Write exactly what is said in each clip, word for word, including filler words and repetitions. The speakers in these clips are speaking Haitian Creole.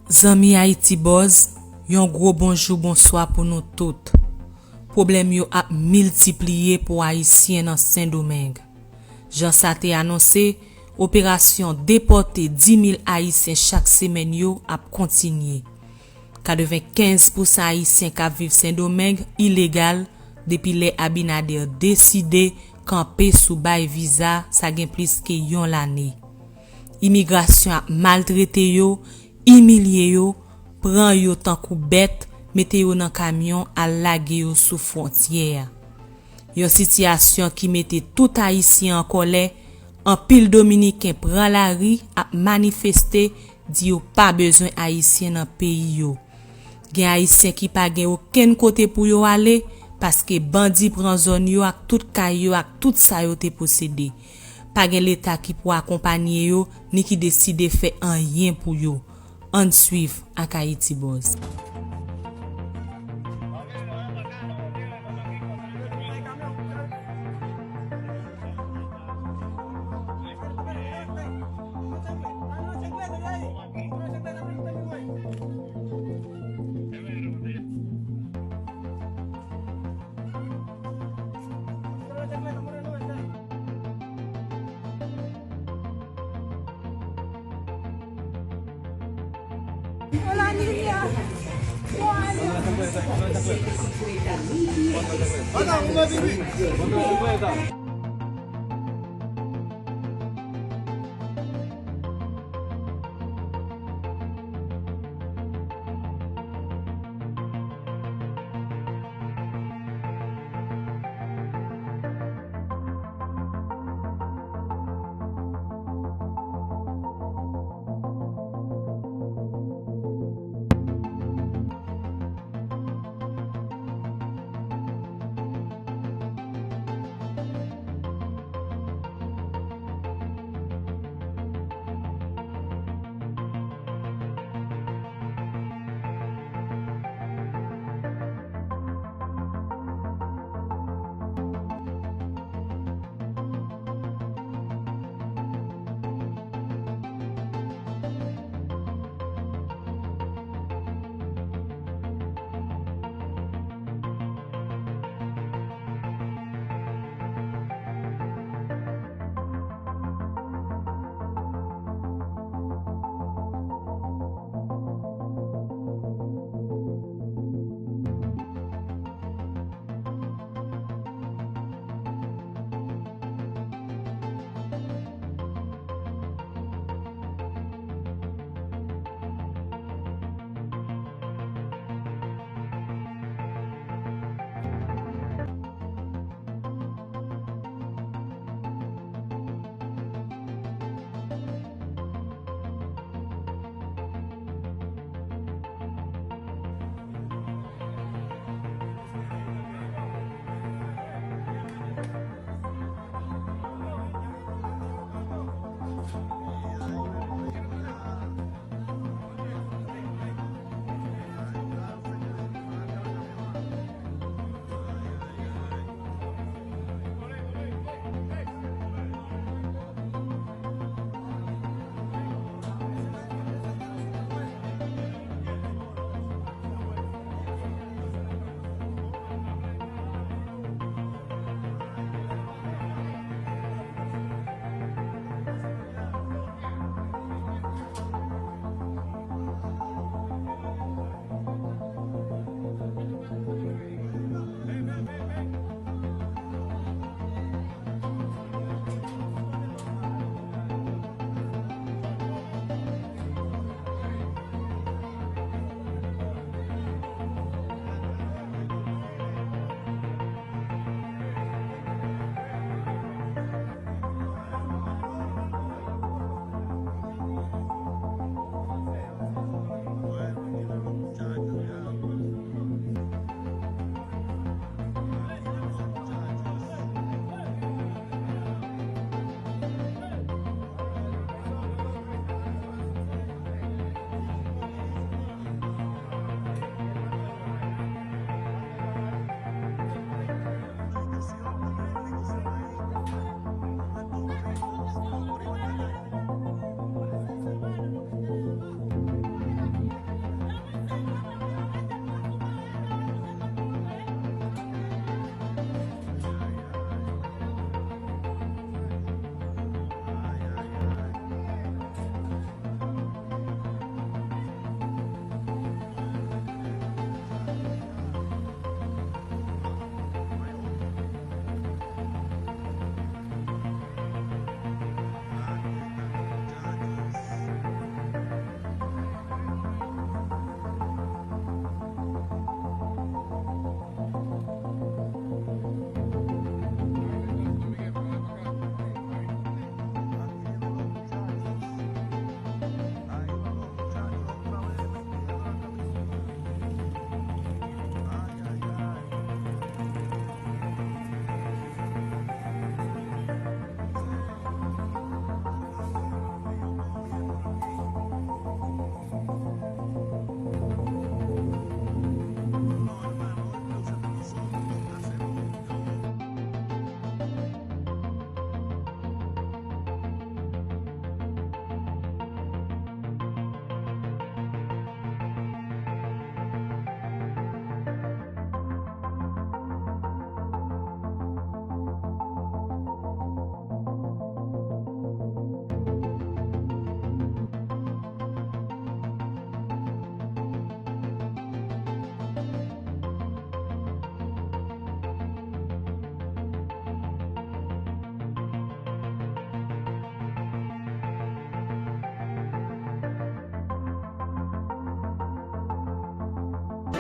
Zanmi Ayiti Buzz, yon gwo bonjou, bonswa pou nou tout. Pwoblèm yo ap miltipliye pou Ayisyen nan Sendomeng. Jan sa te anonse, operasyon depòte dis mil Ayisyen chak semèn yo ap kontinye. Katrevenkenz pousan Ayisyen k ap viv Sendomeng ilegal depi lè Abinader deside kanpe sou bay viza, sa gen plis ke yon lane. Imigrasyon ap maltrete yo, imilye yo, pran yo tankou bèt, mete yo nan kamyon, al lage yo sou fwontyè a. Yon sitiyasyon ki mete tout Ayisyen an kòlè, anpil Dominiken pran lari ap manifeste, di yo pa bezwen Ayisyen nan peyi yo. Gen Ayisyen ki pa gen okenn kote pou yo ale, paske bandi pran zòn yo ak tout kay yo ak tout sa yo te posede. Pa gen Leta ki pou akonpanye yo, ni ki deside fè anyen pou yo. Ann swiv ak Ayiti Buzz.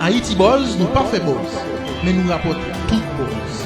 Ayiti Buzz, nou pa fè buzz, men nou rapòte tout buzz.